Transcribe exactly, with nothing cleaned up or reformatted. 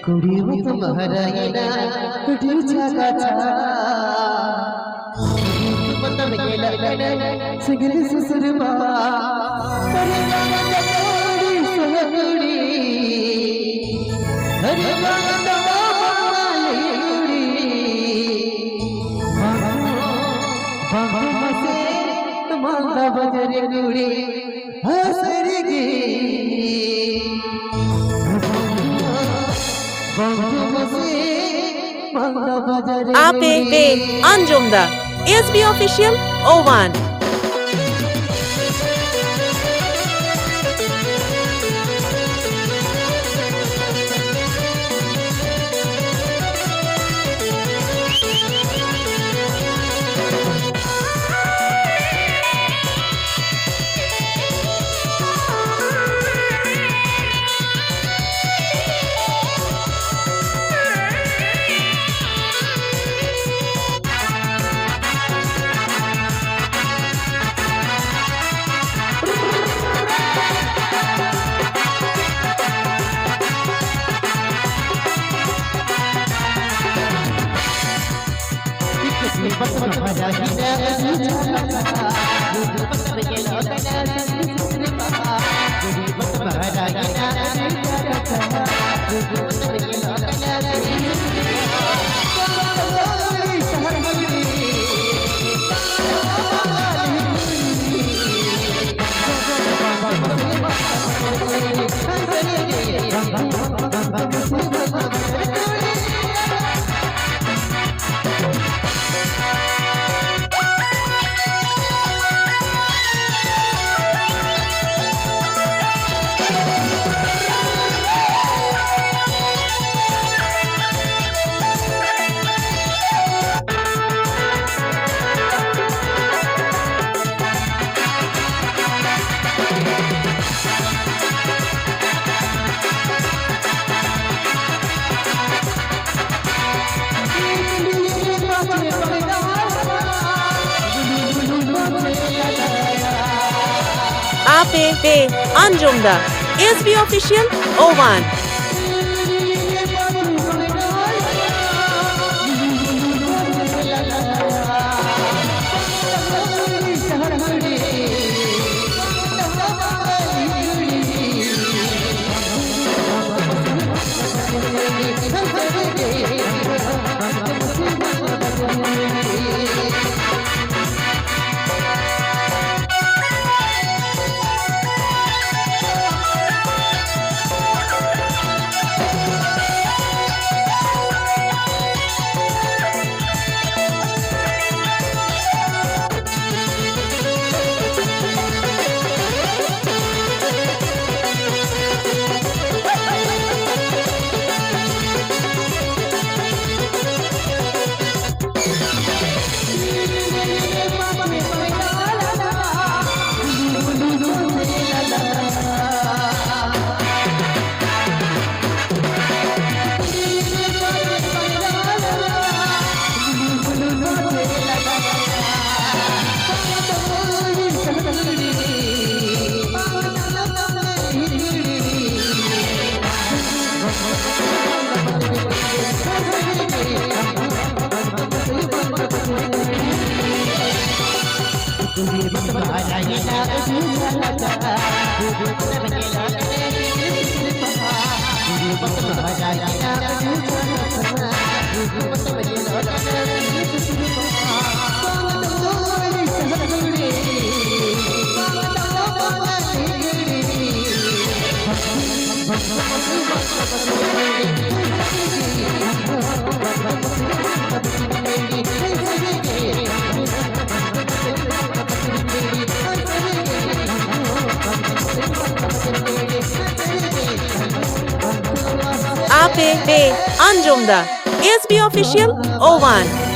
ᱠᱩᱲᱤ ᱢᱚᱛᱚᱢ ᱦᱟᱨᱟᱭᱮᱱᱟ ᱟᱹᱰᱤ ᱪᱷᱟᱠᱟ ᱪᱷᱟ᱾ ᱢᱚᱛᱚᱢ ᱧᱮᱞᱚᱜ ᱠᱟᱱᱟ ᱥᱤᱸᱜᱤᱞ ᱥᱩᱥᱩᱨ ᱵᱟ᱾ ᱦᱟᱨᱤ ᱜᱟᱱ ᱫᱚ ᱠᱩᱲᱤ ᱥᱚᱦ ᱠᱩᱲᱤ᱾ ᱦᱟᱨᱤ ᱜᱟᱱ ᱫᱚ ᱵᱟᱝᱜᱟᱞᱤ ᱠᱩᱲᱤ᱾ ᱵᱟᱝ ᱫᱚ ᱢᱟᱥᱮ ᱢᱟᱞᱫᱟ ᱵᱟᱡᱟᱨ ᱠᱩᱲᱤ᱾ ᱦᱮᱸ, ᱥᱟᱹᱨᱤᱜᱮ᱾ ᱟᱯᱮ ᱯᱮ ᱟᱸᱡᱚᱢ ᱫᱟ S B Official ᱳᱣᱟᱱ᱾ ᱟᱯᱮ ᱯᱮ ᱟᱸᱡᱚᱢ ᱫᱟ S B Official ᱳᱣᱟᱱ᱾ ᱟᱯᱮ ᱯᱮ ᱟᱸᱡᱚᱢ ᱫᱟ S B Official ᱳᱣᱟᱱ᱾